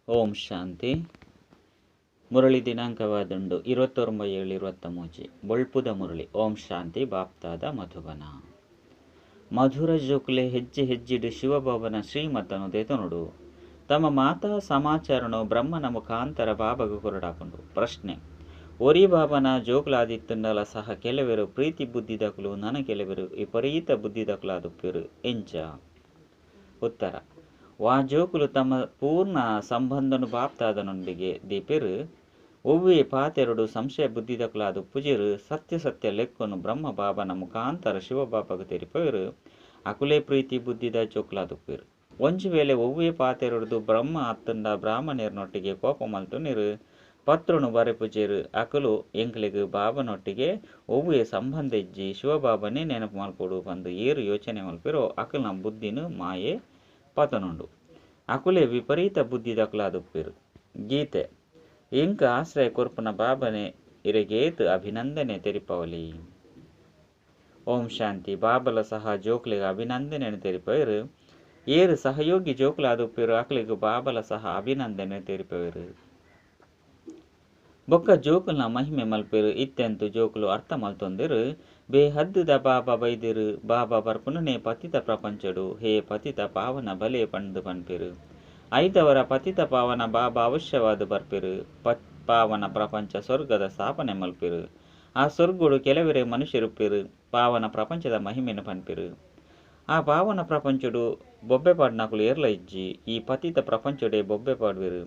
ಓಂ ಶಾಂತಿ. ಮುರಳಿ ದಿನಾಂಕವಾದುಂಡು 29/7/23. ಬೊಳ್ಪುದ ಮುರಳಿ. ಓಂ ಶಾಂತಿ. ಬಾಪ್ತಾದ ಮಧುಬನ. ಮಧುರ ಜೋಕುಲೆ ಹೆಜ್ಜೆ ಹೆಜ್ಜಿಡು ಶಿವಬಾಬನ ಶ್ರೀಮತನು ದೇತನುಡು ತಮ್ಮ ಮಾತಾ ಸಮಾಚಾರನು ಬ್ರಹ್ಮನ ಮುಖಾಂತರ ಬಾಬಗ ಕೊರಡಾಪುಂಡು. ಪ್ರಶ್ನೆ: ಒರಿ ಬಾಬನ ಜೋಕುಲಾದಿತ್ತುಂಡಲ ಸಹ ಕೆಲವರು ಪ್ರೀತಿ ಬುದ್ಧಿದಕುಲು, ನನ ಕೆಲವರು ವಿಪರೀತ ಬುದ್ಧಿದಕುಲಾದುಪ್ಪೆರು ಎಂಚ? ಉತ್ತರ: ವಾ ಜೋಕುಲು ತಮ್ಮ ಪೂರ್ಣ ಸಂಬಂಧನು ಬಾಪ್ತಾದನೊಂದಿಗೆ ದೀಪೆರು, ಒವ್ವೆ ಪಾತೆರಡು ಸಂಶಯ ಬುದ್ಧಿದಕುಲಾದುಪ್ಪುಜೆರು, ಸತ್ಯ ಸತ್ಯ ಲೆಕ್ಕನು ಬ್ರಹ್ಮ ಬಾಬನ ಮುಖಾಂತರ ಶಿವಬಾಬಗ ತೆರಿಪೆರು, ಅಕುಲೇ ಪ್ರೀತಿ ಬುದ್ಧಿದ ಜೋಕುಲಾದುಪ್ಪೆರು. ಒಂಜಿ ವೇಳೆ ಒವ್ವೆ ಪಾತೆರೊಡ್ದು ಬ್ರಹ್ಮ ಅತ್ತಂಡ ಬ್ರಾಹ್ಮಣರ್ನೊಟ್ಟಿಗೆ ಕೋಪ ಮಲ್ತುನಿರು, ಪತ್ರನು ಬರೆಪುಜೆರು, ಅಕುಲು ಎಂಕ್ಲೆಗ್ ಬಾಬನೊಟ್ಟಿಗೆ ಒವ್ವೆ ಸಂಬಂಧ ಇಜ್ಜಿ, ಶಿವಬಾಬನೇ ನೆನಪು ಮಲ್ಪೊಡು ಪಂದು ಏರು ಯೋಚನೆ ಮಲ್ಪೆರೋ ಅಕುಲ್ನ ಬುದ್ಧಿನು ಮಾಯೆ ಪತನುಂಡು, ಅಕುಲೇ ವಿಪರೀತ ಬುದ್ಧಿದಕುಲಾದುಪ್ಪೆರು. ಗೀತೆ: ಇಂಕ ಆಶ್ರಯ ಕೊರ್ಪುನ ಬಾಬನೆ ಇರೆಗೇತು ಅಭಿನಂದನೆ ತೆರಿಪವಲಿ. ಓಂ ಶಾಂತಿ. ಬಾಬಲ ಸಹ ಜೋಕ್ಲೆಗ್ ಅಭಿನಂದನೆ ತೆರಿಪವೆರು. ಏರು ಸಹಯೋಗಿ ಜೋಕುಲಾದುಪ್ಪೆರು ಅಕ್ಲೆಗ್ ಬಾಬಲ ಸಹ ಅಭಿನಂದನೆ ತೆರಿಪವೆರು. ಬೊಕ್ಕ ಜೋಕುಲ್ನ ಮಹಿಮೆ ಮಲ್ಪೆರು. ಇತ್ತೆಂತು ಜೋಕುಲು ಅರ್ಥ ಮಲ್ತೊಂದೆರು. ಬೇಹದ್ದುದ ಬಾಬಾ ಬೈದೆರು. ಬಾಬಾ ಬರ್ಪುನನೆ ಪತಿತ ಪ್ರಪಂಚಡು. ಹೇ ಪತಿತ ಪಾವನ ಬಲೆ ಪಂದು ಪನ್ಪೆರು. ಐದವರ ಪತಿತ ಪಾವನ ಬಾಬಾ ಅವಶ್ಯವಾದ ಬರ್ಪೆರು. ಪಾವನ ಪ್ರಪಂಚ ಸ್ವರ್ಗದ ಸ್ಥಾಪನೆ ಮಲ್ಪೆರು. ಆ ಸ್ವರ್ಗಡು ಕೆಲವರೇ ಮನುಷ್ಯರುಪ್ಪೆರು. ಪಾವನ ಪ್ರಪಂಚದ ಮಹಿಮೆನು ಪನ್ಪೆರು. ಆ ಪಾವನ ಪ್ರಪಂಚಡು ಬೊಬ್ಬೆ ಪಾಡ್ನಕುಲು ಏರ್ಲ ಇಜ್ಜಿ. ಈ ಪತಿತ ಪ್ರಪಂಚಡೆ ಬೊಬ್ಬೆ ಪಾಡುವೆರು.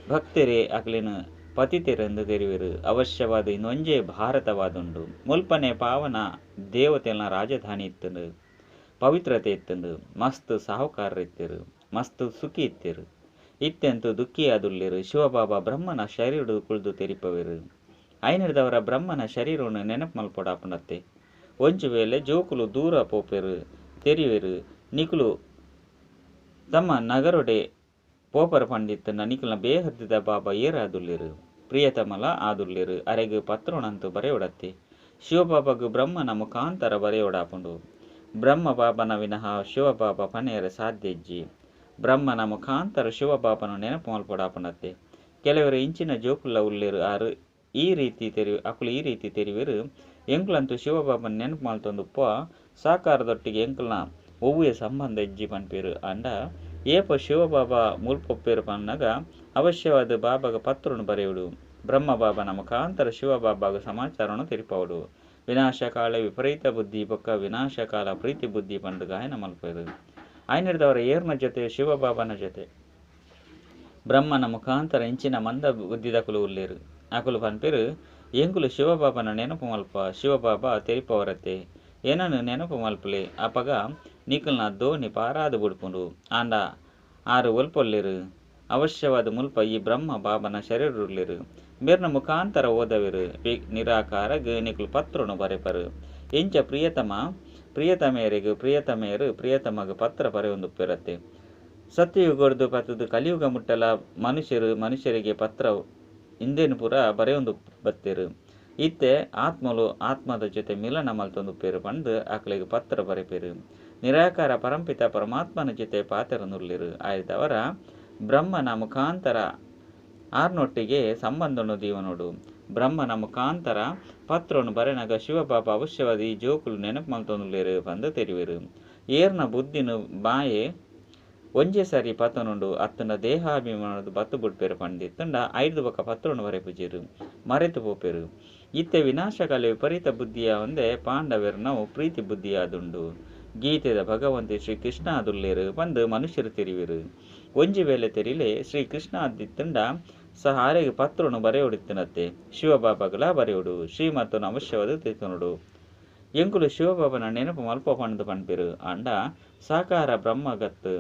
ಭಕ್ತರೇ ಅಕ್ಲೆನು ಪತಿತೆರೆಂದು ತೆರಿವೆರು. ಅವಶ್ಯವಾದ ಇನ್ನೊಂಜೇ ಭಾರತವಾದುಂಡು. ಮುಲ್ಪನೆ ಪಾವನ ದೇವತೆನ ರಾಜಧಾನಿ ಇತ್ತಂಡು, ಪವಿತ್ರತೆ ಇತ್ತಂಡು, ಮಸ್ತ್ ಸಾಹುಕಾರರು ಇತ್ತೆರು, ಮಸ್ತ್ ಸುಖಿ ಇತ್ತೆರು. ಇತ್ತೆಂತು ದುಃಖಿಯಾದುಲ್ಲೆರು. ಶಿವಬಾಬಾ ಬ್ರಹ್ಮನ ಶರೀರಡು ಕುಳಿದು ತೆರಿಪವೆರು. ಐನರ್ದವರ ಬ್ರಹ್ಮನ ಶರೀರವನ್ನು ನೆನಪು ಮಲ್ಪೊಡಾಪುಂಡತ್ತೆ. ಒಂಜಿ ವೇಳೆ ಜೋಕುಲು ದೂರ ಪೋಪೆರು, ತೆರಿವೆರು. ನಿಕುಲು ತಮ್ಮ ನಗರೊಡೆ ಪೋಪರ ಪಂಡಿತ್ತನ ನಿಕುಲ್ನ ಬೇಹದ್ದಿದ ಬಾಬಾ ಏರಾದುಲ್ಲೆರು, ಪ್ರಿಯತಮಲ ಆದುಲ್ಲೆರು. ಅರೆಗ್ ಪತ್ರೋಣಂತು ಬರೆಯೊಡತ್ತೆ. ಶಿವಬಾಬಾಗು ಬ್ರಹ್ಮನ ಮುಖಾಂತರ ಬರೆಯೊಡಾಪುಂಡು. ಬ್ರಹ್ಮ ಬಾಬನ ವಿನಃ ಶಿವಬಾಬಾ ಪನೆಯರೆ ಸಾಧ್ಯ ಇಜ್ಜಿ. ಬ್ರಹ್ಮನ ಮುಖಾಂತರ ಶಿವಬಾಬನ ನೆನಪು ಮಲ್ಪೊಡಾಪುಂಡತ್ತೆ. ಕೆಲವರು ಇಂಚಿನ ಜೋಕುಲ್ಲ ಉಲ್ಲೆರು. ಆರು ಈ ರೀತಿ ತೆರಿ ಅಕುಲು ಈ ರೀತಿ ತೆರಿವೆರು. ಎಂಕುಲಂತೂ ಶಿವಬಾಬನ ನೆನಪು ಮಲ್ತೊಂದುಪ್ಪ, ಸಾಕಾರದೊಟ್ಟಿಗೆ ಎಂಕುಲ್ನ ಒವ್ವೆ ಸಂಬಂಧ ಇಜ್ಜಿ ಪನ್ಪೆರು. ಅಂಡ ಏಪ ಶಿವಬಾಬಾ ಮುಲ್ಪೊಪ್ಪೆರು ಪನ್ನಗ ಅವಶ್ಯವಾದ ಬಾಬಾಗ ಪತ್ರನು ಬರೆಯುಡು. ಬ್ರಹ್ಮ ಬಾಬನ ಮುಖಾಂತರ ಶಿವಬಾಬಾಗ ಸಮಾಚಾರವನ್ನು ತೆರಿಪವಡು. ವಿನಾಶಕಾಲ ವಿಪರೀತ ಬುದ್ಧಿ ಬೊಕ್ಕ ವಿನಾಶಕಾಲ ಪ್ರೀತಿ ಬುದ್ಧಿ ಪಂದು ಗಾಯನ ಮಲ್ಪೆರು. ಐನಿಡ್ದವರ ಏರ್ನ ಜೊತೆ ಶಿವಬಾಬನ ಜೊತೆ ಬ್ರಹ್ಮನ ಮುಖಾಂತರ ಇಂಚಿನ ಮಂದ ಬುದ್ಧಿದಕುಲು ಉಲ್ಲೇರು. ಅಕುಲು ಪನ್ಪೆರು, ಎಂಕುಲು ಶಿವಬಾಬನ ನೆನಪು ಮಲ್ಪ, ಶಿವಬಾಬಾ ತೆರಿಪವರತ್ತೆ, ಏನನ್ನು ನೆನಪು ಮಲ್ಪಲೆ, ಅಪಗ ನಿಕಲ್ನ ದೋಣಿ ಪಾರಾದು ಬುಡ್ಪುಂಡು. ಆಂಡ ಆರು ಒಲ್ಪೊಲ್ಲೆರು. ಅವಶ್ಯವಾದ ಮುಲ್ಪ ಈ ಬ್ರಹ್ಮ ಬಾಬನ ಶರೀರುಲ್ಲೆರು. ಮೇರ್ನ ಮುಖಾಂತರ ಓದವೆರು. ನಿರಾಕಾರಗ್ ನಿಕುಲು ಪತ್ರನು ಬರೆಪರು. ಇಂಚ ಪ್ರಿಯತಮ ಪ್ರಿಯತಮೇರಿಗೆ ಪ್ರಿಯತಮೇರು ಪ್ರಿಯತಮಗ ಪತ್ರ ಬರೆಯೊಂದುಪ್ಪೆರತ್ತೆ. ಸತ್ಯಯುಗಡ್ದು ಪತ್ತದು ಕಲಿಯುಗ ಮುಟ್ಟಲ ಮನುಷ್ಯರು ಮನುಷ್ಯರಿಗೆ ಪತ್ರ ಇಂದೇನು ಪೂರ ಬರೆಯೊಂದು ಬತ್ತೆರು. ಇತ್ತೆ ಆತ್ಮಲು ಆತ್ಮದ ಜೊತೆ ಮಿಲನ ಮಲ್ತೊಂದುಪ್ಪೆರು ಪಂದು ಅಕ್ಲೆಗ್ ಪತ್ರ ಬರೆಪೆರು. ನಿರಾಕಾರ ಪರಂಪಿತ ಪರಮಾತ್ಮನ ಜೊತೆ ಪಾತೆರನುಲ್ಲೆರು. ಆಯ್ದವರ ಬ್ರಹ್ಮನ ಮುಖಾಂತರ ಆರ್ನೊಟ್ಟಿಗೆ ಸಂಬಂಧನು ದೀವನೋಡು. ಬ್ರಹ್ಮನ ಮುಖಾಂತರ ಪತ್ರನು ಬರೆನಗ ಶಿವಬಾಬಾ ಅವಶ್ಯವಾದ ಈ ಜೋಕುಲು ನೆನಪು ಮಲ್ತೊಂದುಲ್ಲೆರು ಪಂದು ತೆರಿವೆರು. ಏರ್ನ ಬುದ್ಧಿನು ಬಾಯೆ ಒಂಜೇ ಸಾರಿ ಪತನುಂಡು ಅತ್ತಂಡ ದೇಹಾಭಿಮಾನದ ಬತ್ತು ಬುಡ್ಪೆರು ಪಂದಿತ್ತಂಡ ಐದು ಬೊಕ್ಕ ಪತ್ರನು ಬರೆಪುಜೆರು, ಮರೆತು ಪೋಪೆರು. ಇತ್ತೆ ವಿನಾಶಕಾಲ ವಿಪರೀತ ಬುದ್ಧಿಯ ಒಂದೇ ಪಾಂಡವೆರ್ನವು ಪ್ರೀತಿ ಬುದ್ಧಿಯಾದುಂಡು. ಗೀತೆದ ಭಗವಂತೆ ಶ್ರೀಕೃಷ್ಣ ಆದುಲ್ಲೇರು ಪಂದು ಮನುಷ್ಯರು ತೆರಿವೆರು. ಒಂಜಿ ವೇಳೆ ತೆರಿಲೆ ಶ್ರೀಕೃಷ್ಣ ಆದಿತ್ತಂಡ ಸಹ ಆರೆಗೆ ಪತ್ರನು ಬರೆಯೊಡಿತ್ತನತ್ತೆ. ಶಿವಬಾಬಾಗಲ ಬರೆಯೋಡು. ಶ್ರೀಮತನು ಅವಶ್ಯವಾದ ತಿಳ್ಕೊನೋಡು. ಎಂಕುಲು ಶಿವಬಾಬನ ನೆನಪು ಮಲ್ಪ ಪಂದು ಪನ್ಪೆರು. ಅಂಡ ಸಾಕಾರ ಬ್ರಹ್ಮಗತ್ತು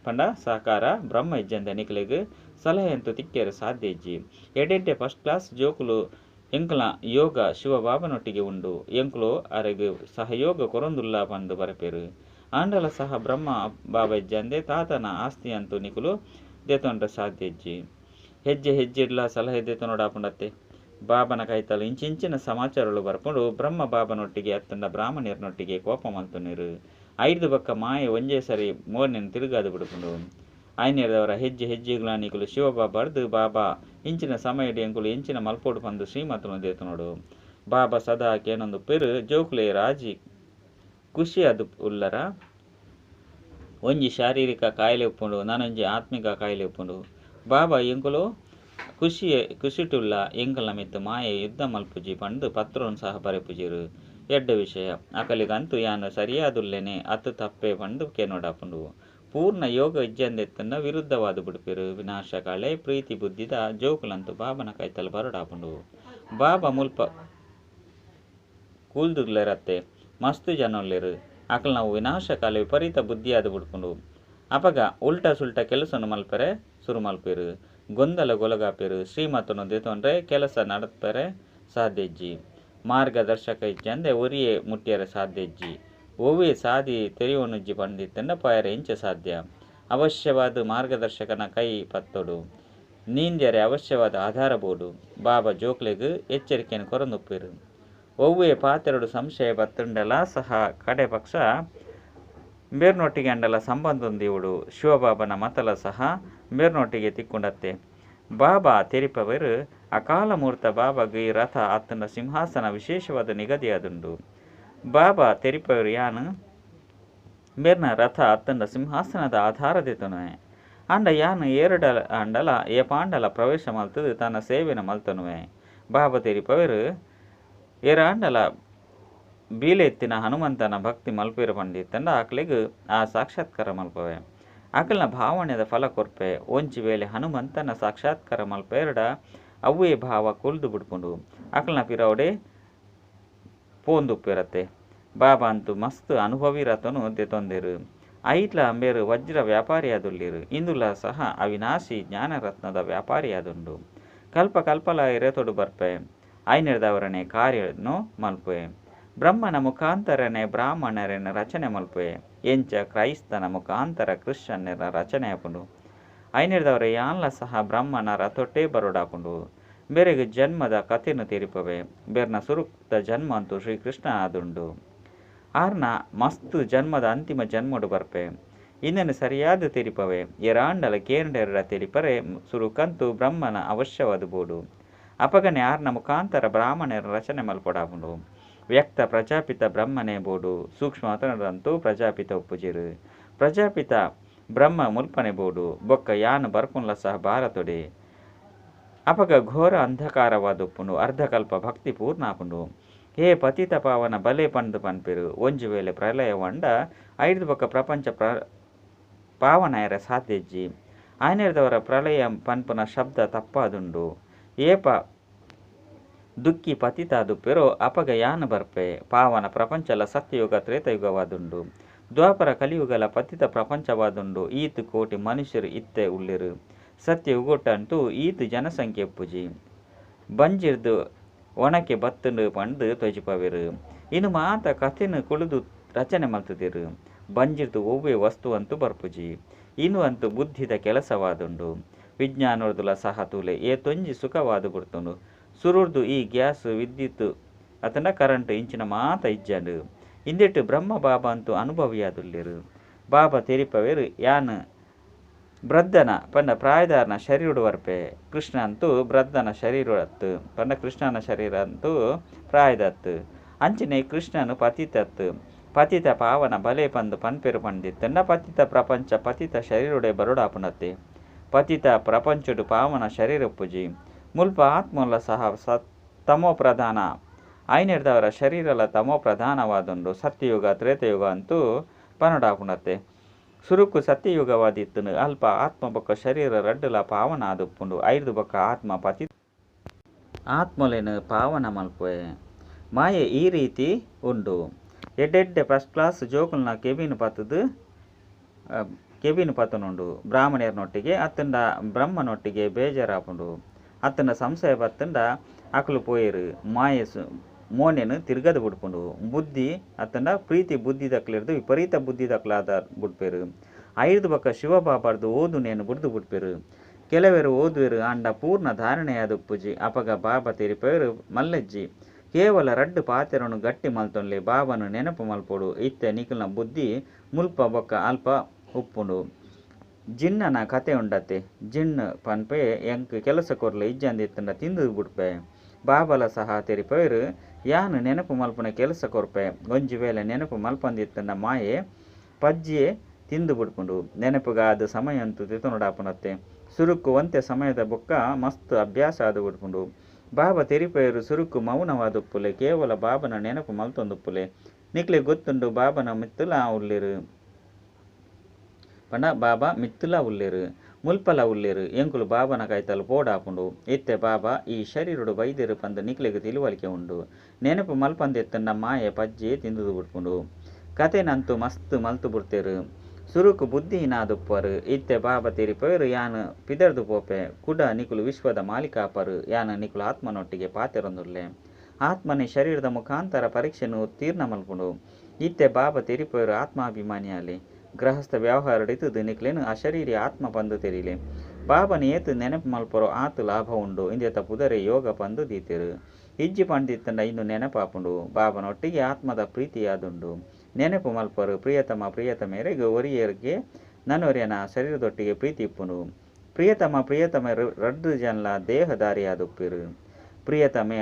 ಪಂಡ ಸಾಕಾರ ಬ್ರಹ್ಮ ಇಜ್ಜಂದೆ ನಿಕಲೆಗ್ ಸಲಹೆ ಅಂತೂ ತಿಕ್ಕೇರೆ ಸಾಧ್ಯ ಇಜ್ಜಿ. ಎಡೆಡ್ಡೆ ಫಸ್ಟ್ ಕ್ಲಾಸ್ ಜೋಕುಲು ಎಂಕುಲ ಯೋಗ ಶಿವಬಾಬನೊಟ್ಟಿಗೆ ಉಂಡು, ಎಂಕುಲು ಅರೆಗ್ ಸಹಯೋಗ ಕೊರೊಂದುಲ್ಲ ಪಂದು ಬರೆಪೆರು. ಆಂಡಲ ಸಹ ಬ್ರಹ್ಮ ಬಾಬಾ ಇಜ್ಜಂದೆ ತಾತನ ಆಸ್ತಿ ಅಂತೂ ನಿಕುಲು ದೇತೊಂಡ್ರೆ ಸಾಧ್ಯ ಇಜ್ಜಿ. ಹೆಜ್ಜೆ ಹೆಜ್ಜೆಡ್ಲ ಸಲಹೆ ದೇತೊನೊಡಾಪುಂಡತ್ತೆ. ಬಾಬನ ಕೈತಲು ಇಂಚಿಂಚಿನ ಸಮಾಚಾರಗಳು ಬರ್ಪುಂಡು. ಬ್ರಹ್ಮ ಬಾಬನೊಟ್ಟಿಗೆ ಅತ್ತಂಡ ಬ್ರಾಹ್ಮಣರ್ನೊಟ್ಟಿಗೆ ಕೋಪ ಮಲ್ತುನಿರು. ಐದು ಬೊಕ್ಕ ಮಾಯೆ ಒಂಜೇ ಸರಿ ಮೋರ್ನೆನ್ ತಿರುಗಾದು ಬಿಡುಪುಂಡು. ಆಯ್ನೇರ್ದವರ ಹೆಜ್ಜೆ ಹೆಜ್ಜೆಗಳ ನಿಕುಲು ಶಿವಬಾಬಾರ್ದು ಬಾಬಾ ಇಂಚಿನ ಸಮಯಡ್ ಎಂಕುಲು ಎಂಚಿನ ಮಲ್ಪೊಡು ಪಂದು ಶ್ರೀಮತನು ದೇತನೋಡು. ಬಾಬಾ ಸದಾ ಕೇನೊಂದು ಪೆರು ಜೋಕುಲೆ ರಾಜಿ ಖುಷಿಯಾದ ಉಲ್ಲರ. ಒಂಜಿ ಶಾರೀರಿಕ ಕಾಯಿಲೆ ಉಪ್ಪುಂಡು, ನಾನೊಂಜಿ ಆತ್ಮಿಕ ಕಾಯಿಲೆ ಉಪ್ಪುಂಡು. ಬಾಬಾ ಎಂಕುಲು ಖುಷಿ ಖುಷಿಟುಲ್ಲ ಎಂಕಲ್ನ ಮಿತ್ತು ಮಾಯೆ ಯುದ್ಧ ಮಲ್ಪುಜಿ ಪಂದು ಪತ್ರೊನ್ ಸಹ ಬರೆಪುಜಿರು. ಎಡ್ಡೆ ವಿಷಯ ಅಕಲಿಗಂತೂ ಯಾನು ಸರಿಯಾದುಲ್ಲೇನೆ ಅತ್ತು ತಪ್ಪೆ ಪಂದು ಕೇನೋಡಾಪುಂಡು. ಪೂರ್ಣ ಯೋಗ ಇಜ್ಜಂದೆತ್ತನ್ನ ವಿರುದ್ಧವಾದ ಬಿಡ್ಪೆರು. ವಿನಾಶಕಾಳೆ ಪ್ರೀತಿ ಬುದ್ಧಿದ ಜೋಕುಲಂತೂ ಬಾಬನ ಕೈತಲ್ ಬರೋಡಾಪುಂಡು. ಬಾಬಾ ಮುಲ್ಪ ಕೂಲ್ದುಲ್ಲೆರತ್ತೆ ಮಸ್ತು ಜನೊಲ್ಲೆರು ಅಕಲ್ ನಾವು ವಿನಾಶಕಾಲೆ ವಿಪರೀತ ಬುದ್ಧಿಯಾದ ಬಿಡ್ಪುಂಡು. ಅಪಗ ಉಲ್ಟಾ ಸುಲ್ಟಾ ಕೆಲಸನು ಮಲ್ಪೆರೆ ಸುರು ಮಲ್ಪೆರು. ಗೊಂದಲ ಗೊಲಗಾಪೆರು. ಶ್ರೀಮತನು ದೇತೊಂಡ್ರೆ ಕೆಲಸ ನಡಪೆರೆ ಸಾಧ್ಯಜ್ಜಿ. ಮಾರ್ಗದರ್ಶಕ ಇಜ್ಜಂದೆ ಒರಿಯೇ ಮುಟ್ಟಿಯರೆ ಸಾಧ್ಯಜ್ಜಿ. ಓವೇ ಸಾದಿ ತೆರೆಯೋನುಜ್ಜಿ ಪಂಡಿತ್ತಂಡ ಪೋಯರೆ ಇಂಚ ಸಾಧ್ಯ. ಅವಶ್ಯವಾದ ಮಾರ್ಗದರ್ಶಕನ ಕೈ ಪತ್ತೊಡು. ನೀಂದ್ಯರೆ ಅವಶ್ಯವಾದ ಆಧಾರ ಬೋಡು. ಬಾಬಾ ಜೋಕ್ಲೆಗ್ ಎಚ್ಚರಿಕೆಯನ್ನು ಕೊರೊಂದುಪ್ಪೆರು. ಒವ್ವೇ ಪಾತೆರಡು ಸಂಶಯ ಬತ್ತುಂಡಲ ಸಹ ಕಡೆ ಪಕ್ಷ ಬೇರ್ನೊಟ್ಟಿಗೆ ಅಂಡಲ ಸಂಬಂಧೊಂದಿವುಡು. ಶಿವಬಾಬನ ಮತಲ ಸಹ ಬೇರ್ನೊಟ್ಟಿಗೆ ತಿಕ್ಕೊಂಡತ್ತೆ. ಬಾಬಾ ತೆರಿಪವರು ಅಕಾಲ ಮೂರ್ತ ಬಾಬಾಗ್ ಈ ರಥ ಆತನ ಸಿಂಹಾಸನ ವಿಶೇಷವಾದ ನಿಗದಿಯಾದುಂಡು. ಬಾಬಾ ತೆರಿಪವರು ಯಾನು ಬೇರ್ನ ರಥ ಅತ್ತಂಡ ಸಿಂಹಾಸನದ ಆಧಾರದಿತನುವೆ. ಅಂಡ ಯಾನು ಏರಡ ಅಂಡಲ ಏಪಾಂಡಲ ಪ್ರವೇಶ ಮಲ್ತದು ತನ್ನ ಸೇವೆನ ಮಲ್ತನುವೆ. ಬಾಬಾ ತೆರಿಪವರು ಏರಾಂಡಲ ಬೀಲೆತ್ತಿನ ಹನುಮಂತನ ಭಕ್ತಿ ಮಲ್ಪೇರು ಪಂಡಿತ್ತಂಡ ಆಕಲಿಗ್ ಆ ಸಾಕ್ಷಾತ್ಕಾರ ಮಲ್ಪವೆ. ಆಕಲ್ನ ಭಾವನೆದ ಫಲ ಕೊರ್ಪೆ. ಒಂಜಿ ವೇಳೆ ಹನುಮಂತನ ಸಾಕ್ಷಾತ್ಕಾರ ಮಲ್ಪೇರಡ ಅವ್ವೇ ಭಾವ ಕುಲ್ದು ಬಿಡ್ಪುಂಡು. ಆಕಲ್ನ ಪಿರವಡೆ ಪೋಂದುಪ್ಪಿರತ್ತೆ. ಬಾಬಾ ಅಂತೂ ಮಸ್ತ್ ಅನುಭವಿ ರಥನು ದೆತೊಂದಿರು. ಐಟ್ಲ ಅಂಬೇರು ವಜ್ರ ವ್ಯಾಪಾರಿಯಾದುಲ್ಲಿರು. ಇಂದುಲ ಸಹ ಅವಿನಾಶಿ ಜ್ಞಾನರತ್ನದ ವ್ಯಾಪಾರಿಯಾದುಂಡು. ಕಲ್ಪ ಕಲ್ಪಲ ಎರೆತೊಡು ಬರ್ಪೆ. ಐನೆರ್ದವರನೆ ಕಾರ್ಯನು ಮಲ್ಪೆ. ಬ್ರಹ್ಮನ ಮುಖಾಂತರನೆ ಬ್ರಾಹ್ಮಣರನ್ನ ರಚನೆ ಮಲ್ಪೆ. ಎಂಚ ಕ್ರೈಸ್ತನ ಮುಖಾಂತರ ಕ್ರಿಶ್ಚಿಯನ್ನರ ರಚನೆ ಆಪುಂಡು. ಐನೆರ್ದವರ ಯಾನ್ಲ ಸಹ ಬ್ರಹ್ಮನ ರಥೊಟ್ಟೇ ಬರೋಡಾಪುಂಡು. ಬೇರೆಗ್ ಜನ್ಮದ ಕಥೆನು ತೆರಿಪವೆ. ಬೇರ್ನ ಸುರುಕ್ತ ಜನ್ಮ ಅಂತೂ ಶ್ರೀಕೃಷ್ಣ ಆದುಂಡು. ಆರ್ನ ಮಸ್ತು ಜನ್ಮದ ಅಂತಿಮ ಜನ್ಮಡು ಬರ್ಪೆ. ಇನ್ನನ್ನು ಸರಿಯಾದ ತೆರಿಪವೆ. ಎರಾಂಡಲ ಕೇಂಡರ ತೆರಿಪರೆ ಸುರುಕಂತೂ ಬ್ರಹ್ಮನ ಅವಶ್ಯವಾದ ಬೋಡು. ಅಪಗನೆ ಆರ್ನ ಮುಖಾಂತರ ಬ್ರಾಹ್ಮಣರ ರಚನೆ ಮಲ್ಪೊಡಾಪುಂಡು. ವ್ಯಕ್ತ ಪ್ರಜಾಪಿತ ಬ್ರಹ್ಮನೇ ಬೋಡು. ಸೂಕ್ಷ್ಮ ಪ್ರಜಾಪಿತ ಉಪ್ಪುಜಿರು. ಪ್ರಜಾಪಿತ ಬ್ರಹ್ಮ ಮುಲ್ಪನೆ ಬೋಡು. ಬೊಕ್ಕ ಯಾನು ಬರ್ಪುನ್ಲ ಸಹ ಭಾರತೊಡೆ. ಅಪಗ ಘೋರ ಅಂಧಕಾರವಾದ ಉಪ್ಪುಂಡು. ಅರ್ಧಕಲ್ಪ ಭಕ್ತಿ ಪೂರ್ಣ ಆಪುಂಡು. ಹೇ ಪತಿತ ಪಾವನ ಬಲೆ ಪಂದು ಪನ್ಪೆರು. ಒಂಜಿ ವೇಳೆ ಪ್ರಳಯವಂಡ ಐದು ಬೊಕ್ಕ ಪ್ರಪಂಚ ಪಾವನಾಯರ ಸಾಧ್ಯಜ್ಜಿ. ಆಯ್ನೆರ್ದವರ ಪ್ರಳಯ ಪನ್ಪುನ ಶಬ್ದ ತಪ್ಪಾದುಂಡು. ಏಪ ದುಕ್ಕಿ ಪತಿತಾದುಪ್ಪೆರೋ ಅಪಗ ಯಾನು ಬರ್ಪೆ. ಪಾವನ ಪ್ರಪಂಚಲ ಸತ್ಯಯುಗ ತ್ರೇತಯುಗವಾದುಂಡು. ದ್ವಾಪರ ಕಲಿಯುಗಲ ಪತಿತ ಪ್ರಪಂಚವಾದುಂಡು. ಈತ್ ಕೋಟಿ ಮನುಷ್ಯರು ಇತ್ತೆ ಉಳ್ಳಿರು. ಸತ್ಯಯುಗೊಟ್ಟಂತೂ ಈತ್ ಜನಸಂಖ್ಯೆ ಪೂಜಿ ಬಂಜಿರ್ದು ಒಣಕೆ ಬತ್ತುಂಡು ಪಂದು ತ್ವಜಿಪವೆರು. ಇನ್ನು ಮಾತ ಕಥೆನು ಕುಳಿದು ರಚನೆ ಮಲ್ತದಿರು. ಬಂಜಿರ್ದು ಒವ್ವೇ ವಸ್ತು ಅಂತೂ ಬರ್ಪುಜಿ. ಇನ್ನು ಅಂತೂ ಬುದ್ಧಿದ ಕೆಲಸವಾದುಂಡು. ವಿಜ್ಞಾನೋರ್ದುಲ ಸಹ ತೂಲೆ ಏತೊಂಜಿ ಸುಖವಾದ ಬಿಡ್ತುಂಡು. ಸುರುರ್ದು ಈ ಗ್ಯಾಸ್ ವಿದ್ಯುತ್ ಅತನ ಕರೆಂಟ್ ಇಂಚಿನ ಮಾತ ಇಜ್ಜಂಡು. ಇಂದೆಟ್ಟು ಬ್ರಹ್ಮ ಬಾಬಾ ಅಂತೂ ಅನುಭವಿಯಾದುಲ್ಲೆರು. ಬಾಬಾ ತೆರಿಪವೆರು ಯಾನ್ ಬ್ರದ್ದನ ಪಂಡ ಪ್ರಾಯದಾರನ ಶರೀರುಡು ವರ್ಪೆ. ಕೃಷ್ಣ ಅಂತೂ ಬ್ರದ್ದನ ಶರೀರತ್ತು ಪಂಡ ಕೃಷ್ಣನ ಶರೀರ ಅಂತೂ ಪ್ರಾಯದತ್ತು. ಅಂಚಿನೆ ಕೃಷ್ಣನು ಪತಿತತ್ತು. ಪತಿತ ಪಾವನ ಬಲೆ ಪಂದು ಪನ್ಪೆರು ಪಂಡಿತ್ತಂಡ ಪತಿತ ಪ್ರಪಂಚ ಪತಿತ ಶರೀರುಡೆ ಬರುಡಾಪುನತ್ತೆ. ಪತಿತ ಪ್ರಪಂಚಡು ಪಾವನ ಶರೀರ ಪೂಜಿ. ಮುಲ್ಪ ಆತ್ಮಲ ಸಹ ತಮೋ ಪ್ರಧಾನ. ಐನೆರ್ದವರ ಶರೀರಲ ತಮೋ ಪ್ರಧಾನವಾದುಂಡು. ಸತ್ಯಯುಗ ತ್ರೇತಯುಗ ಅಂತೂ ಪನಡಾಪುನತ್ತೆ. ಸುರುಕು ಸತ್ಯಯುಗವಾದಿತ್ತನು. ಅಲ್ಪ ಆತ್ಮ ಬೊಕ್ಕ ಶರೀರ ರಡ್ಡುಲ ಪಾವನ ಆದುಪ್ಪುಂಡು. ಐದು ಬೊಕ್ಕ ಆತ್ಮ ಪತಿ ಆತ್ಮಲೇನು ಪಾವನ ಮಲ್ಪೆ. ಮಾಯೆ ಈ ರೀತಿ ಉಂಡು. ಎಡ್ಡೆಡ್ಡೆ ಫಸ್ಟ್ ಕ್ಲಾಸ್ ಜೋಕುಲ್ನ ಕೆಬಿನ ಪತ್ತದು ಕೆಬಿನ ಪತ್ತನುಂಡು. ಬ್ರಾಹ್ಮಣರ್ನೊಟ್ಟಿಗೆ ಅತ್ತಂಡ ಬ್ರಹ್ಮನೊಟ್ಟಿಗೆ ಬೇಜಾರಾಪುಂಡು. ಅತ್ತಂಡ ಸಂಶಯ ಬತ್ತಂಡ ಅಕಲು ಪೋಯರು. ಮಾಯೆ ಮೋನೆನು ತಿರ್ಗದ ಬಿಡ್ಪುಂಡು. ಬುದ್ಧಿ ಅತ್ತಂಡ ಪ್ರೀತಿ ಬುದ್ಧಿ ದಕ್ಲಿರ್ದು ವಿಪರೀತ ಬುದ್ಧಿ ದಕ್ಲಾದ ಬಿಡ್ಪೇರು. ಐದು ಬೊಕ್ಕ ಶಿವಬಾಬಾರ್ದು ಓದು ನೇನು ಬುಡ್ದು ಬಿಡ್ಪೇರು. ಕೆಲವರು ಓದುವೆರು ಆಂಡ ಪೂರ್ಣ ಧಾರಣೆಯಾದ ಪೂಜಿ. ಅಪಗ ಬಾಬಾ ತೆರಿಪೇರು ಮಲ್ಲಜ್ಜಿ ಕೇವಲ ರಡ್ಡು ಪಾತೆರನು ಗಟ್ಟಿ ಮಲ್ತೊನ್ಲೆ. ಬಾಬನು ನೆನಪು ಮಲ್ಪೊಡು. ಇತ್ತೆ ನಿಕಲ್ನ ಬುದ್ಧಿ ಮುಲ್ಪ ಬೊಕ್ಕ ಅಲ್ಪ ಉಪ್ಪುಂಡು. ಜಿನ್ನನ ಕತೆ ಉಂಡತ್ತೆ. ಜಿನ್ ಪನ್ಪೆ ಎಂಕ್ ಕೆಲಸ ಕೊರ್ಲೆ ಇಜ್ಜಂದಿತ್ತಂಡ ತಿಂದು ಬುಡ್ಪೆ. ಬಾಬಲ ಸಹ ತೆರಿಪೈರು ಯಾನ್ ನೆನಪು ಮಲ್ಪುನ ಕೆಲಸ ಕೊರ್ಪೆ. ಒಂಜಿ ವೇಳೆ ನೆನಪು ಮಲ್ಪಂದಿತ್ತಂಡ ಮಾಯೆ ಪಜ್ಜಿಯೇ ತಿಂದು ಬುಡ್ಪುಂಡು. ನೆನಪುಗಾದ ಸಮಯಂತು ತಿತೊನೊಡಾಪುನತ್ತೆ. ಸುರುಕು ಒಂತೆ ಸಮಯದ ಬೊಕ್ಕ ಮಸ್ತ್ ಅಭ್ಯಾಸ ಆದ್ ಬುಡ್ಪುಂಡು. ಬಾಬಾ ತೆರಿಪೈರು ಸುರುಕು ಮೌನವಾದುಪ್ಪುಲೆ, ಕೇವಲ ಬಾಬನ ನೆನಪು ಮಲ್ತೊಂದುಪ್ಪುಲೆ. ನಿಕ್ಲೆ ಗೊತ್ತುಂಡು ಬಾಬನ ಮಿತ್ತುಲ ಉಲ್ಲೆರು ಪಂಡ ಬಾಬಾ ಮಿತ್ತುಲ ಉಲ್ಲೆರು ಮುಲ್ಪಲ ಉಲ್ಲೆರು. ಎಂಕುಲು ಬಾಬನ ಕೈತಲು ಪೋಡಾಪುಂಡು. ಇತ್ತೆ ಬಾಬಾ ಈ ಶರೀರಡು ಬೈದೆರು ಪಂದ್ ನಿಕ್ಲೆಗ್ ತಿಳುವಳಿಕೆ ಉಂಡು. ನೆನಪು ಮಲ್ಪಂದಿತ್ತಂಡ ಮಾಯೆ ಪಜ್ಜೆ ತಿಂದು ಬುಡ್ಪುಂಡು. ಕತೆನಂತೂ ಮಸ್ತ್ ಮಲ್ತು ಬುಡ್ತೆರು. ಸುರುಕು ಬುದ್ಧಿಹೀನಾದುಪ್ಪರು. ಇತ್ತೆ ಬಾಬಾ ತೆರಿಪೈರು ಯಾನ್ ಪಿದರ್ದು ಪೋಪೆ. ಕುಡ ನಿಕುಲು ವಿಶ್ವದ ಮಾಲೀಕಾಪರು. ಯಾನ್ ನಿಕುಲು ಆತ್ಮನೊಟ್ಟಿಗೆ ಪಾತೆರೊಂದುಲ್ಲೆ. ಆತ್ಮನೆ ಶರೀರದ ಮುಖಾಂತರ ಪರೀಕ್ಷೆಯನ್ನು ಉತ್ತೀರ್ಣ ಮಲ್ಪುಂಡು. ಇತ್ತೆ ಬಾಬಾ ತೆರಿಪೈರು ಆತ್ಮಾಭಿಮಾನಿಯಾಲೆ ಗೃಹಸ್ಥ ವ್ಯವಹಾರಡಿತದು ನಿಕ್ಲೇನು ಅಶರೀರಿ ಆತ್ಮ ಪಂದು ತೆರಿಲೆ. ಬಾಬನ ಏತು ನೆನಪು ಮಲ್ಪರೋ ಆತು ಲಾಭ ಉಂಡು. ಇಂದೆತ ಪುದರೆ ಯೋಗ ಪಂದು ದೀತೆರು. ಇಜ್ಜಿ ಪಂದಿತ್ತಂಡ ಇನ್ನು ನೆನಪಾಪುಂಡು. ಬಾಬನೊಟ್ಟಿಗೆ ಆತ್ಮದ ಪ್ರೀತಿಯಾದುಂಡು. ನೆನಪು ಮಲ್ಪರು ಪ್ರಿಯತಮ ಪ್ರಿಯತಮೆರೆಗ್ ಒರಿಯರಿಗೆ ನನೊರಿಯನ ಶರೀರದೊಟ್ಟಿಗೆ ಪ್ರೀತಿ ಇಪ್ಪುಂಡು. ಪ್ರಿಯತಮ ಪ್ರಿಯತಮೆರು ರಡ್ಡು ಜನಲ ದೇಹದಾರಿಯಾದುಪ್ಪಿರು. ಪ್ರಿಯತಮೆ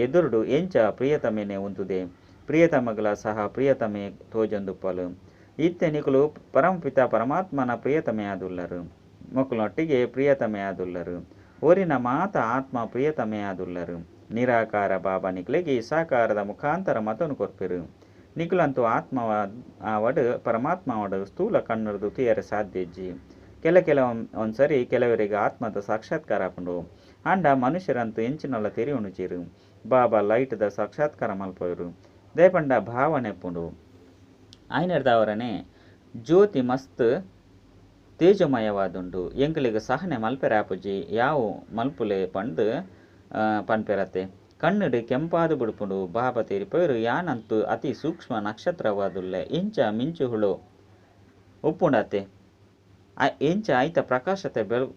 ಎದುರುಡು ಎಂಚ ಪ್ರಿಯತಮೆನೆ ಉಂತುದೆ ಪ್ರಿಯತಮಗಳ ಸಹ ಪ್ರಿಯತಮೆ ತೋಜೊಂದುಪ್ಪಲು. ಇತ್ತೆ ನಿಕುಲು ಪರಮಪಿತ ಪರಮಾತ್ಮನ ಪ್ರಿಯತಮೆಯಾದುಲ್ಲರು. ಮೊಕ್ಕುಲೊಟ್ಟಿಗೆ ಪ್ರಿಯತಮೆಯಾದುಲ್ಲರು. ಒರಿನ ಮಾತ ಆತ್ಮ ಪ್ರಿಯತಮೆಯಾದುಲ್ಲರು. ನಿರಾಕಾರ ಬಾಬಾ ನಿಕ್ಲೆಗೆ ಸಾಕಾರದ ಮುಖಾಂತರ ಮತನು ಕೊರ್ಪೆರು. ನಿಕುಲಂತೂ ಆತ್ಮ ಆವಡು ಪರಮಾತ್ಮ ಆವಡು ಸ್ಥೂಲ ಕಣ್ಣುರ್ದು ತುಯರೆ ಸಾಧ್ಯ ಇಜ್ಜಿ. ಕೆಲ ಕೆಲ ಒಂದ್ಸರಿ ಕೆಲವರಿಗೆ ಆತ್ಮದ ಸಾಕ್ಷಾತ್ಕಾರ ಆಪುಂಡು. ಆಂಡ ಮನುಷ್ಯರಂತೂ ಎಂಚಿನಲ್ಲ ತೆರಿಯುಣುಚೀರು. ಬಾಬಾ ಲೈಟ್ದ ಸಾಕ್ಷಾತ್ಕಾರ ಮಲ್ಪವರು. ದೇಪಂಡ ಭಾವನೆ ಪುಂಡು. ಆಯ್ನರ್ದವರನೆ ಜ್ಯೋತಿ ಮಸ್ತ್ ತೇಜಮಯವಾದುಂಡು. ಎಂಕಲಿಗೆ ಸಹನೆ ಮಲ್ಪೆರಾಪುಜಿ ಯಾವು ಮಲ್ಪುಲೆ ಪಂದು ಪನ್ಪೆರತ್ತೆ. ಕಣ್ಣುಡು ಕೆಂಪಾದು ಬಿಡ್ಪುಂಡು. ಬಾಬಾ ತೆರಿಪೈರು ಯಾನಂತೂ ಅತಿ ಸೂಕ್ಷ್ಮ ನಕ್ಷತ್ರವಾದುಲ್ಲೆ. ಎಂಚ ಮಿಂಚುಹುಳು ಉಪ್ಪುಂಡತ್ತೆ. ಎಂಚ ಐತ ಪ್ರಕಾಶತೆ ಬೆಳ್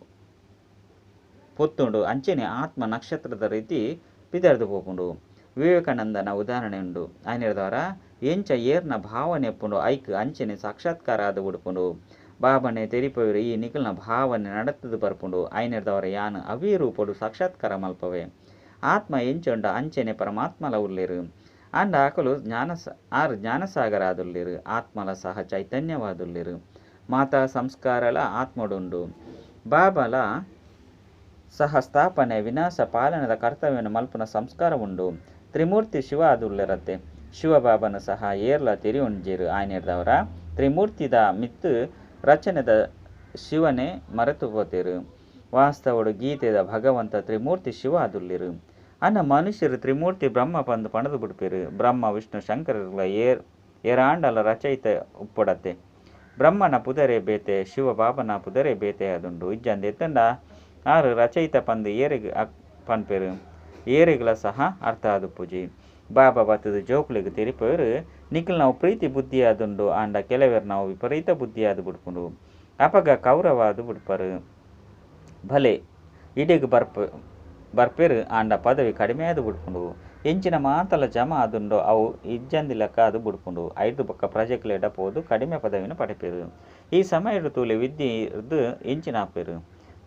ಪೊತ್ತುಂಡು ಅಂಚೆನೆ ಆತ್ಮ ನಕ್ಷತ್ರದ ರೀತಿ ಪಿದರ್ದು ಪೋಪುಂಡು. ವಿವೇಕಾನಂದನ ಉದಾಹರಣೆ ಉಂಡು. ಆಯ್ನರ್ದವರ ಎಂಚ ಏರ್ನ ಭಾವನೆ ಉಪ್ಪುಂಡು ಐಕ್ ಅಂಚೆನೆ ಸಾಕ್ಷಾತ್ಕಾರ ಆದ್ ಉಡುಪುಂಡು. ಬಾಬನೆ ತೆರಿಪೈರು ಈ ನಿಕಲ್ನ ಭಾವನೆ ನಡತದು ಬರ್ಪುಂಡು. ಆಯ್ನರ್ದವರ ಯಾನ್ ಅವೇ ರೂಪಡು ಸಾಕ್ಷಾತ್ಕಾರ ಮಲ್ಪವೆ. ಆತ್ಮ ಎಂಚೊಂಡ ಅಂಚೆನೆ ಪರಮಾತ್ಮಲ ಉಲ್ಲೆರು. ಆಂಡ ಅಕಲು ಜ್ಞಾನ ಆರು ಜ್ಞಾನಸಾಗರ ಆದುಲ್ಲೆರು. ಆತ್ಮಲ ಸಹ ಚೈತನ್ಯವಾದುಲ್ಲೆರು. ಮಾತಾ ಸಂಸ್ಕಾರಲ ಆತ್ಮಡುಂಡು. ಬಾಬಲ ಸಹ ಸ್ಥಾಪನೆ ವಿನಾಶ ಪಾಲನದ ಕರ್ತವ್ಯವನ್ನು ಮಲ್ಪುನ ಸಂಸ್ಕಾರ ಉಂಡು. ತ್ರಿಮೂರ್ತಿ ಶಿವ ಆದುಲ್ಲೆರತ್ತೆ. ಶಿವಬಾಬನ ಸಹ ಏರ್ಲ ತೆರಿಯುಂಜೇರು. ಆಯ್ನರ್ದವರ ತ್ರಿಮೂರ್ತಿದ ಮಿತ್ತು ರಚನೆದ ಶಿವನೇ ಮರೆತು ಪೋತೇರು. ವಾಸ್ತವಡು ಗೀತೆದ ಭಗವಂತ ತ್ರಿಮೂರ್ತಿ ಶಿವ ಆದುಲ್ಲೆರು. ಅನ್ನ ಮನುಷ್ಯರು ತ್ರಿಮೂರ್ತಿ ಬ್ರಹ್ಮ ಪಂದು ಪಣದು ಬಿಡ್ಪೇರು. ಬ್ರಹ್ಮ ವಿಷ್ಣು ಶಂಕರರ್ಲ ಏರಾಂಡಲ ರಚಯಿತ ಉಪ್ಪಡತ್ತೆ. ಬ್ರಹ್ಮನ ಪುದರೆ ಬೇತೆ ಶಿವಬಾಬನ ಪುದರೆ ಬೇತೆ ಆದುಂಡು. ಇಜ್ಜಂದೆ ಎತ್ತಂಡ ಆರು ರಚಯಿತ ಪಂದು ಏರೆಗ್ ಪನ್ಪೇರು. ಏರೆಗ್ಲ ಸಹ ಅರ್ಥ ಆದುಪ್ಪುಜಿ. ಬಾಬಾ ಬತ್ತದ ಜೋಕುಲೆಗ್ ತೆರಿಪೇರು ನಿಖಲ್ ನಾವು ಪ್ರೀತಿ ಬುದ್ಧಿಯಾದುಂಡು. ಆಂಡ ಕೆಲವರು ನಾವು ವಿಪರೀತ ಬುದ್ಧಿಯಾದು ಬಿಡ್ಪುಂಡು. ಅಪಗ ಕೌರವಾದು ಬಿಡ್ಪರು. ಭಲೆ ಇಡೆಗ್ ಬರ್ಪೇರು ಆಂಡ ಪದವಿ ಕಡಿಮೆ ಆದು ಬಿಡ್ಪುಂಡು. ಎಂಚಿನ ಮಾತಲ ಜಮ ಆದುಂಡು ಅವು ಇಜ್ಜಂದಿಲಕ್ಕ ಅದು ಬುಡ್ಪುಂಡು. ಐದು ಬೊಕ್ಕ ಪ್ರಜೆಕ್ಲೆಡ ಪೋದು ಕಡಿಮೆ ಪದವಿನ ಪಡೆಪೇರು. ಈ ಸಮಯಡು ತೂಲೆ ವಿದ್ಯೆ ಎಂಚಿನ ಆಪೇರು.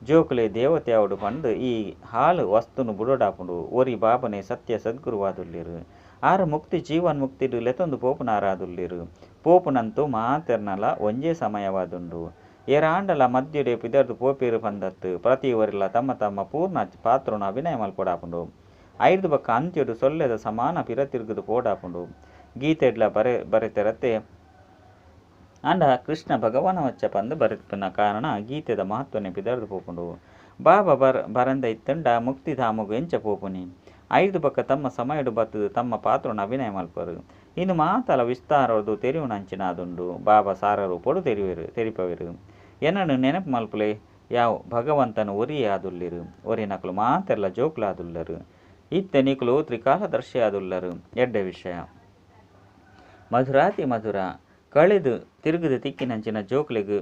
ಜೋಕುಲೆ ದೇವತೆ ಅವಡು ಪಂದು ಈ ಹಾಲು ವಸ್ತುನು ಬುಡೋಡಾಪುಂಡು. ಒರಿ ಬಾಬನೆ ಸತ್ಯ ಸದ್ಗುರುವಾದುಲ್ಲೇರು. ಆರು ಮುಕ್ತಿ ಜೀವನ್ ಮುಕ್ತಿಡು ಲೆತೊಂದು ಪೋಪುನಾರಾದುಲ್ಲೇರು. ಪೋಪುನಂತೂ ಮಾತೆರ್ನಲ ಒಂಜೇ ಸಮಯವಾದುಂಡು. ಏರಾಂಡಲ ಮಧ್ಯಡೆ ಪಿದರ್ದು ಪೋಪೇರು ಪಂದತ್ತು. ಪ್ರತಿ ಒರಿಲ ತಮ್ಮ ತಮ್ಮ ಪೂರ್ಣ ಪಾತ್ರನ ಅಭಿನಯ ಮಲ್ಪೊಡಾಪುಂಡು. ಐದು ಬೊಕ್ಕ ಅಂತ್ಯಡು ಸೊಲ್ಲೆದ ಸಮಾನ ಪಿರ ತಿರುಗುದು ಪೋಡಾಪುಂಡು. ಗೀತೆಡ್ಲ ಬರೆತೆರತ್ತೆ. ಆಂಡ ಕೃಷ್ಣ ಭಗವಾನ ವಚ್ಚ ಪಂದು ಬರೆಪುನ ಕಾರಣ ಗೀತೆದ ಮಹತ್ವನೆ ಪಿದರ್ದು ಪೋಪುಂಡು. ಬಾಬಾ ಬರಂದ ಇತ್ತಂಡ ಮುಕ್ತಿಧಾಮಗು ಎಂಚ ಪೋಪುನಿ. ಐದು ಬೊಕ್ಕ ತಮ್ಮ ಸಮಯಡು ಬತ್ತದು ತಮ್ಮ ಪಾತ್ರನ ಅಭಿನಯ ಮಲ್ಪರು. ಇನ್ನು ಮಾತಲ ವಿಸ್ತಾರದು ತೆರಿಯುನಂಚಿನಾದುಂಡು. ಬಾಬಾ ಸಾರ ರೂಪಡು ತೆರಿಪವೆರು. ಎನ್ನನು ನೆನಪು ಮಲ್ಪುಲೆ ಯಾವ ಭಗವಂತನ ಒರಿಯೇ ಆದುಲ್ಲೆರು. ಒರಿನಕುಲು ಮಾತೆರ್ಲ ಜೋಕುಲಾದುಲ್ಲರು. ಇತ್ತೆ ನಿಕುಲು ತ್ರಿಕಾಲದರ್ಶಿ ಆದುಲ್ಲರು. ಎಡ್ಡೆ ವಿಷಯ. ಮಧುರಾತಿ ಮಧುರ ಕಳೆದು ತಿರುಗುದು ತಿಕ್ಕಿನಂಚಿನ ಜೋಕುಲೆಗ್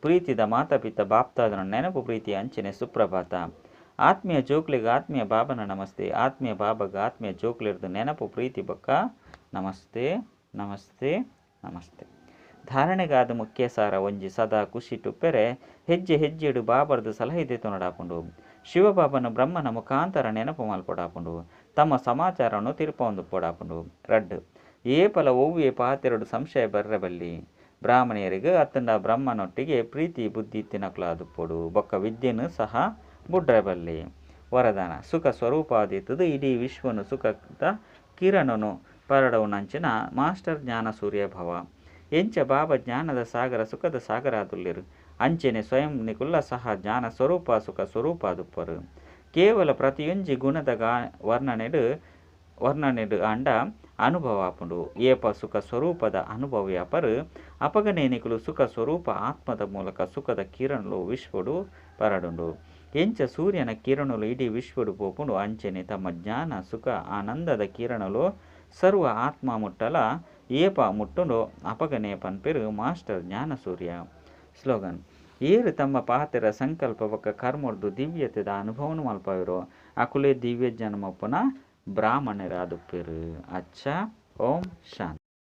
ಪ್ರೀತಿದ ಮಾತಾಪಿತ ಬಾಪ್ತಾದನ ನೆನಪು ಪ್ರೀತಿ ಅಂಚನೆ ಸುಪ್ರಭಾತ. ಆತ್ಮೀಯ ಜೋಕ್ಲೆಗ್ ಆತ್ಮೀಯ ಬಾಬನ ನಮಸ್ತೆ. ಆತ್ಮೀಯ ಬಾಬಗ ಆತ್ಮೀಯ ಜೋಕ್ಲೆರ್ದು ನೆನಪು ಪ್ರೀತಿ ಬೊಕ್ಕ ನಮಸ್ತೆ ನಮಸ್ತೆ ನಮಸ್ತೆ. ಧಾರಣೆಗಾದ್ ಮುಖ್ಯ ಸಾರ ಒಂಜಿ ಸದಾ ಖುಷಿಟುಪ್ಪೆರೆ ಹೆಜ್ಜೆ ಹೆಜ್ಜೆಡ್ ಬಾಬಾರ್ದು ಸಲಹೆ ದೆತೊನೊಡಾಪುಂಡು. ಶಿವಬಾಬನ್ ಬ್ರಹ್ಮನ ಮುಖಾಂತರ ನೆನಪು ಮಲ್ಪೊಡಾಪುಂಡು. ತಮ್ಮ ಸಮಾಚಾರನ್ ತೆರಿಪಾವೊಂದುಪ್ಪೊಡಾಪುಂಡು. ರಡ್ಡ್. ಏಪಲ ಒವ್ವೇ ಪಾತೆರೊಡು ಸಂಶಯ ಬರ್ರೆ ಬಲ್ಲಿ. ಬ್ರಾಹ್ಮಣೆಯೆರೆಗ್ ಅತ್ತುಂಡ ಬ್ರಹ್ಮನೊಟ್ಟಿಗೆ ಪ್ರೀತಿ ಬುದ್ಧಿ ಇತ್ತಿನಕುಲಾದುಪ್ಪೊಡು ಬೊಕ್ಕ ವಿದ್ಯೆನ್ ಸಹ ಬುಡ್ರೆ ಬಲ್ಲಿ. ವರದಾನ, ಸುಖ ಸ್ವರೂಪಾದಿತ್ತುದು ಇಡೀ ವಿಶ್ವನ್ ಸುಖದ ಕಿರಣನ್ ಪರಡಾವುನಂಚಿನ ಮಾಸ್ಟರ್ ಜ್ಞಾನ ಸೂರ್ಯ ಭವ. ಎಂಚ ಬಾಬಾ ಜ್ಞಾನದ ಸಾಗರ ಸುಖದ ಸಾಗರ ಆದುಲ್ಲೆರ್ ಅಂಚನೆ ಸ್ವಯಂ ನಿಕುಲ್ಲ ಸಹ ಜ್ಞಾನ ಸ್ವರೂಪ ಸುಖ ಸ್ವರೂಪ ಆದುಪ್ಪರು. ಕೇವಲ ಪ್ರತಿಯೊಂಜಿ ಗುಣದ ವರ್ಣನೆಡ್ ವರ್ಣನೆಡ್ ಆಂಡ ಅನುಭವ ಆಪುಂಡು. ಏಪ ಸುಖ ಸ್ವರೂಪದ ಅನುಭವ ವ್ಯಾಪರು ಅಪಗನೆ ನಿಕುಲು ಸುಖ ಸ್ವರೂಪ ಆತ್ಮದ ಮೂಲಕ ಸುಖದ ಕಿರಣಲು ವಿಶ್ವಡು ಪರಡುಂಡು. ಎಂಚ ಸೂರ್ಯನ ಕಿರಣಲು ಇಡೀ ವಿಶ್ವಡು ಪೋಪುಂಡು ಅಂಚನೆ ತಮ್ಮ ಜ್ಞಾನ ಸುಖ ಆನಂದದ ಕಿರಣಲು ಸರ್ವ ಆತ್ಮ ಮುಟ್ಟಲ ಏಪ ಮುಟ್ಟುಂಡು ಅಪಗನೆ ಪನ್ಪೆರು ಮಾಸ್ಟರ್ ಜ್ಞಾನ ಸೂರ್ಯ. ಸ್ಲೋಗನ್: ಏರು ತಮ್ಮ ಪಾತೆರ ಸಂಕಲ್ಪ ಬೊಕ್ಕ ಕರ್ಮೊರ್ದು ದಿವ್ಯತೆದ ಅನುಭವನು ಮಲ್ಪವೆರೋ ಅಕುಲೇ ದಿವ್ಯ ಜನ್ಮಪ್ಪುನ ಬ್ರಾಹ್ಮಣರಾದುಪ್ಪೆರು. ಅಚ್ಚಾ, ಓಂ ಶಾಂತಿ.